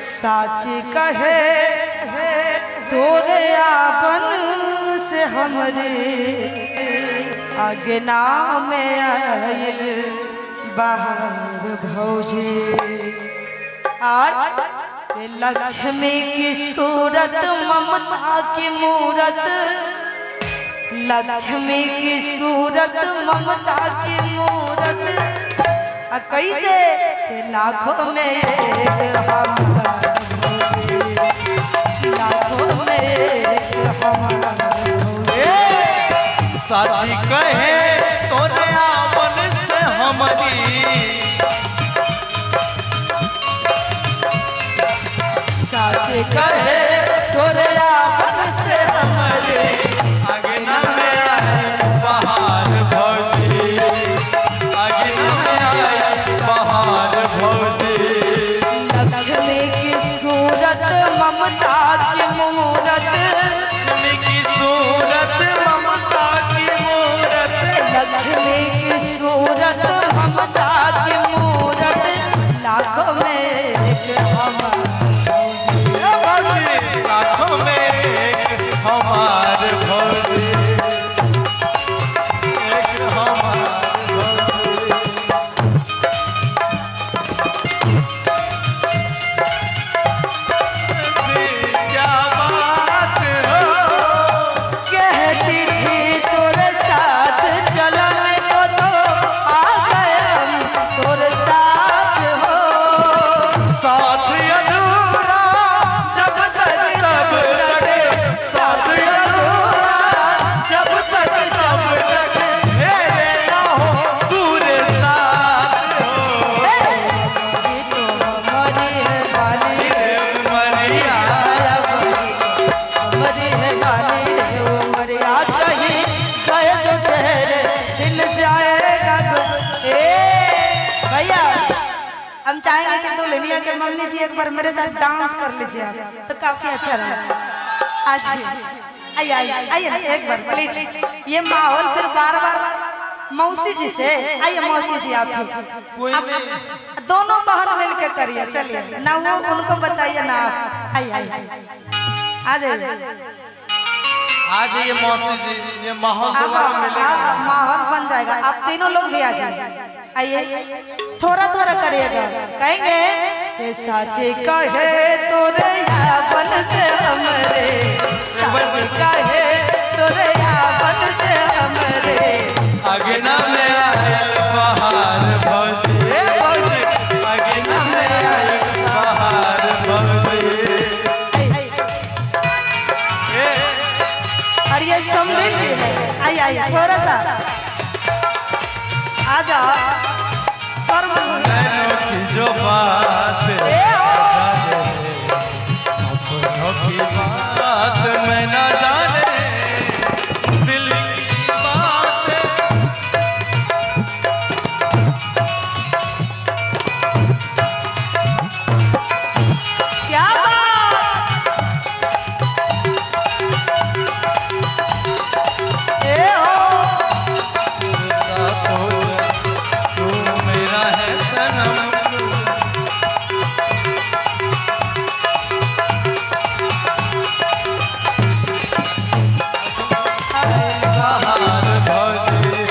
साच कहे तोरे आपन से हमरे अगना में आयल बाहर भौजी। और लक्ष्मी की सूरत ममता की मूरत, लक्ष्मी की सूरत ममता की मूरत, कैसे लाखों में एक हम, लाखों में एक हम। साची कहे तोरे आपन से हमारी, साची कहे तोरे आपन से हमारी, अगना में आए बहार भौजी, अगना में आए बहार भौजी। लक्ष्मी की सूरत ममता की मूरत, लक्ष्मी की सूरत ममता की मूरत, लक्ष्मी की सूरत ममता की मूरत, लाखों में एक हम, लाखों में एक हमार भौजी, एक हमार भौजी। क्या बात हो, कहती थी तोरे साथ चलने को तो आ गए हम तोरे साथ हो, साथ अधूरा जब तक तब तक, साथ अधूरा जब तक तब तक, मेरे ना हो पूरे साथ हो। तो हमारी है वाली मरिया, हमारी है वाली रे उमरिया, कहीं गए जो ठहरे दिन जाएगा। ए भैया, हम चाहेंगे कि दुल्हनिया के मम्मी जी एक बार मेरे साथ डांस कर लीजिए आप, तो काफी अच्छा रहेगा। आज आइए आइए आइए ना एक बार प्लीज, ये माहौल फिर बार बार मौसी जी से। आइए मौसी जी आप भी, कोई आप नहीं। दोनों बहन मिलकर करिए, चलिए ना वो उनको बताइए ना आप। आइए आइए आ जाइए, आज ये मौसी जी, ये माहौल दोबारा मिलेगा, माहौल बन जाएगा। आप तीनों लोग भी आ जाइए, आइए थोड़ा थोड़ा करिएगा। कहेंगे कि साचे कहे तोरे यापन से हमरे, साचे कहे तोरे यापन से हमरे, अगना में आयल बहार भौजी, भौजी अगना में आयल बहार भौजी। और ये समृद्धि भी है। आइए आइए थोड़ा सा आ जाओ। सर्व नैनों की जो बात, सपनों की बात मैं न जाने, दिल की बात। क्या बात, ए हो तू मेरा है सनम, बहार भौजी,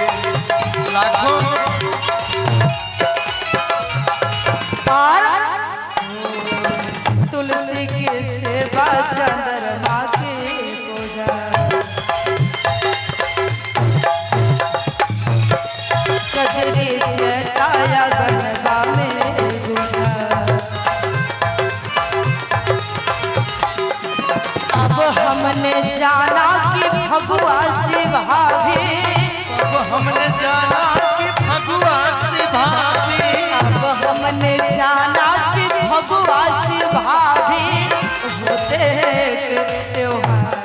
लाखों और तुलसी की सेवा चंद्रमा की पूजा, कजरी चटाया गनबा में गुना। अब हमने जाना कि भगवा से भाभी, अब हमने जाना कि फगुआ से भाभी, अब हमने जाना कि भगवा से भाभी होते एक त्योहार।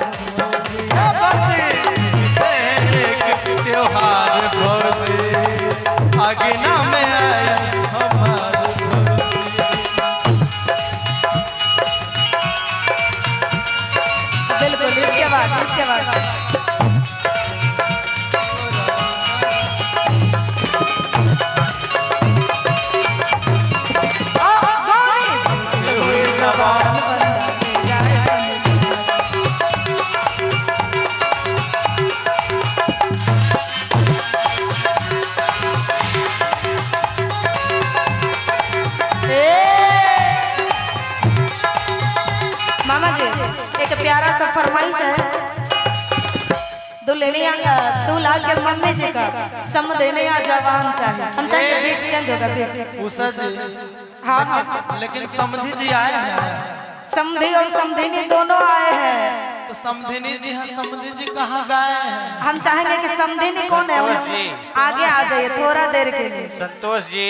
एक त्योहार भौजी, अगना में आए हमार भौजी। बिल्कुल, इसके बाद इसके बाद गौरी हुई सवार। प्यारा सा फरमाइश है दुल्हनिया का, दूल्हा के मम्मी जी का समधनिया जवान चाहिए। हम चाहेंगे बीट चेंज होगा बीट। उषा जी। हाँ हाँ। लेकिन समधी जी आए हैं। समधी और समधिनी दोनों आए हैं। तो समधिनी जी हैं, समधी जी कहाँ गए हैं? हम चाहेंगे कि समधिनी कौन है संतोष जी। आगे आ जाइए थोड़ा देर के लिए। संतोष जी।